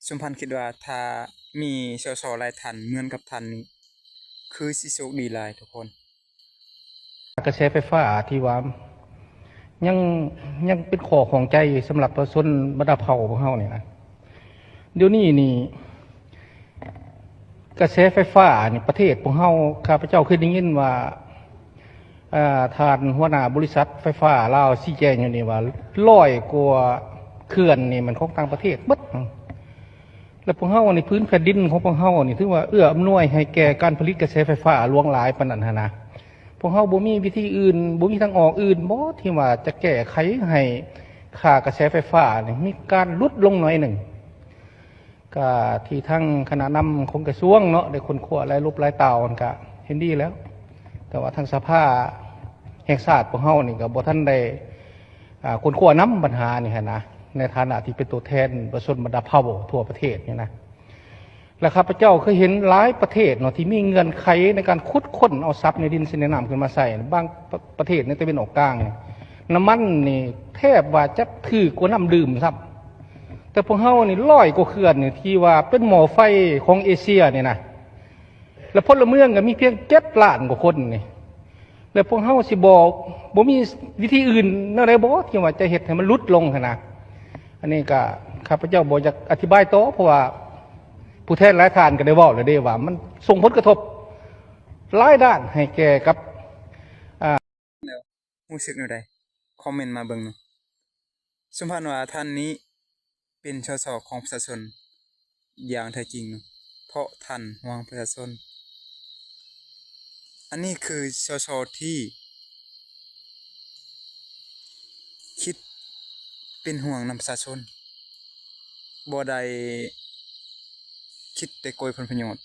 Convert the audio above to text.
ສົມພັນຄິດວ່າຖ້າມີ ສສ ຫຼາຍທ່ານເໝືອນກັບທ່ານນີ້ ຄືຊິໂຊກດີຫຼາຍທຸກຄົນ. ກະແສໄຟຟ້າທີ່ວ່າຍັງ ຍັງເປັນຂໍ້ຂ້ອງໃຈສຳລັບປະຊາຊົນບັນດາເຜົ່າພວກເຮົານີ້ນະ. ດຽວນີ້ນີ້ ກະແສໄຟຟ້ານີ້ ປະເທດພວກເຮົາ ຂ້າພະເຈົ້າເຄີຍໄດ້ຍິນວ່າ ເອີ ທ່ານຫົວໜ້າບໍລິສັດໄຟຟ້າລາວຊີ້ແຈງຢູ່ນີ້ວ່າ ຮ້ອຍກວ່າເຂື່ອນນີ້ແມ່ນຂອງຕ່າງປະເທດເບິດ. ແລະ ພວກເຮົານີ້ ພື້ນແຜ່ນດິນຂອງພວກເຮົານີ້ ຖືວ່າເອື້ອອຳນວຍໃຫ້ແກ່ການຜະລິດກະແສໄຟຟ້າຫຼວງຫຼາຍປານນັ້ນຫັ້ນນະ. ພວກເຮົາບໍ່ມີວິທີອື່ນ ບໍ່ມີທາງອອກອື່ນບໍ່ ທີ່ວ່າຈະແກ້ໄຂໃຫ້ຄ່າກະແສໄຟຟ້ານີ້ມີການຫຼຸດລົງໜ້ອຍໜຶ່ງ? ກະທີ່ທາງຄະນະນຳຂອງກະຊວງເນາະ ໄດ້ຄົ້ນຄວ້າຫຼາຍລົບຫຼາຍຕ່າວ ກະເຫັນດີແລ້ວ. ແຕ່ວ່າທາງສະພາແຫ່ງຊາດພວກເຮົານີ້ ກະບໍ່ທັນໄດ້ ອ່າ ຄົ້ນຄວ້ານຳບັນຫານີ້ຫັ້ນນະ ໃນຖານະທີ່ເປັນຕົວແທນປະຊາຊົນບັນດາເຜົ່າທົ່ວປະເທດນີ້ນະ. ແລະ ຂ້າພະເຈົ້າເຄີຍເຫັນຫຼາຍປະເທດເນາະ ທີ່ມີເງື່ອນໄຂໃນການຂຸດຄົ້ນເອົາຊັບໃນດິນ ໃນນ້ຳຂຶ້ນມາໃຊ້. ບາງປະ ປະເທດໃນຕາເວັນອອກກາງນີ້ ນ້ຳມັນນີ້ແທບວ່າຈະຖືກກວ່ານ້ຳດື່ມຊ້ຳ. ແຕ່ພວກເຮົານີ້ ຮ້ອຍກວ່າເຂື່ອນນີ້ ທີ່ວ່າເປັນໝໍ້ໄຟຂອງເອເຊຍນີ້ນະ ແລະ ພົນລະເມືອງກໍມີພຽງເຈັດລ້ານກວ່າຄົນນີ້ ແລະ ພວກເຮົາຊິບໍ່ ບໍ່ມີວິທີອື່ນແນວໃດບໍ່ ທີ່ວ່າຈະເຮັດໃຫ້ມັນຫຼຸດລົງຫັ້ນນະ? ອັນນີ້ກໍຂ້າພະເຈົ້າບໍ່ຢາກອະທິບາຍຕໍ່ ເພາະວ່າຜູ້ແທນຫຼາຍທ່ານກໍໄດ້ເວົ້າແລ້ວເດ້ວ່າ ມັນສົ່ງຜົນກະທົບຫຼາຍດ້ານໃຫ້ແກ່ກັບ ອາ ແລ້ວຮູ້ສຶກແນວໃດ? ຄອມເມັນມາເບິ່ງເນາະ. ສົມພັນວ່າທ່ານນີ້ເປັນ ສສ ຂອງປະຊາຊົນຢ່າງແທ້ຈິງເນາະ ເພາະທ່ານຫ່ວງປະຊາຊົນ. ອັນນີ້ຄື ສສ ທີ່ຄິດເປັນຫ່ວງນຳປະຊາຊົນ ບໍ່ໄດ້ຄິດແຕ່ໂກຍຜົນປະໂຫຍດ